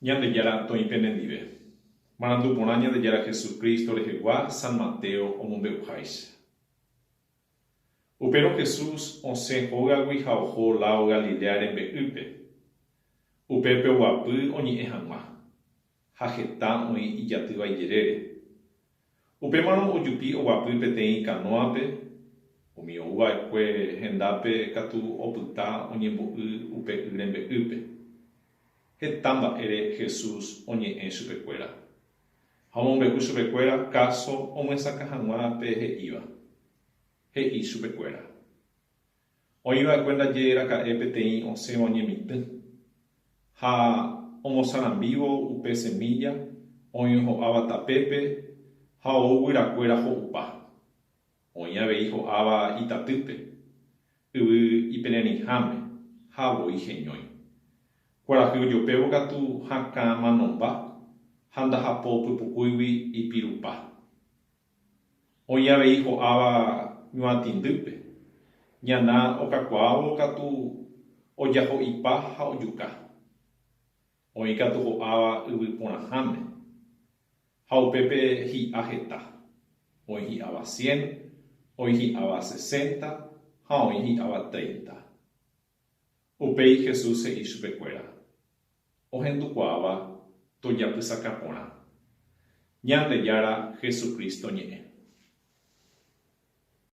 Ñandejára toĩ penendive. Marandu porã Ñandejára Jesucristo rehegua San Mateo omombe'uháicha. Upérõ Jesús osẽ hógagui ha oho lágo Galilea rembe'ýpe. Upépe oguapy oñe'ẽ hag̃ua, ha heta oĩ ijatýva ijerére. Upémarõ ojupi oguapy peteĩ kanóape, umi ou va'ekue hendápe katu opyta oñembo'y upe y rembe'ýpe. Heta mba'ére Jesús oñe'ẽ chupekuéra. Ha omombe'u chupekuéra káso omyesakã hag̃ua pe he'íva. He'i chupekuéra. Oĩ va'ekue ndaje raka'e peteĩ osẽva oñemitỹ, ha omosarambívo upe semílla oĩ ho'áva tapépe ha ou guyrakuéra ho'upa. Oĩ avei ho'áva itatýpe, yvy ipererĩháme ha voi heñói. Kuarahy ojopévo katu hakã manomba ha ndahapo pypukúigui ipirupa. Oĩ avei ho'áva ñuatĩndýpe, ñana okakuaávo katu ojaho'ipa ha ojuka. Oĩ katu ho'áva yvy porãháme, ha upépe hi'a heta, oĩ hi'áva cien, oĩ hi'áva sesenta ha oĩ hi'áva treinta. Upéi Jesús he'i chupekuéra, Ohendukuaáva tojapysaka porã. Ñandejára Jesucristo ñe'ẽ.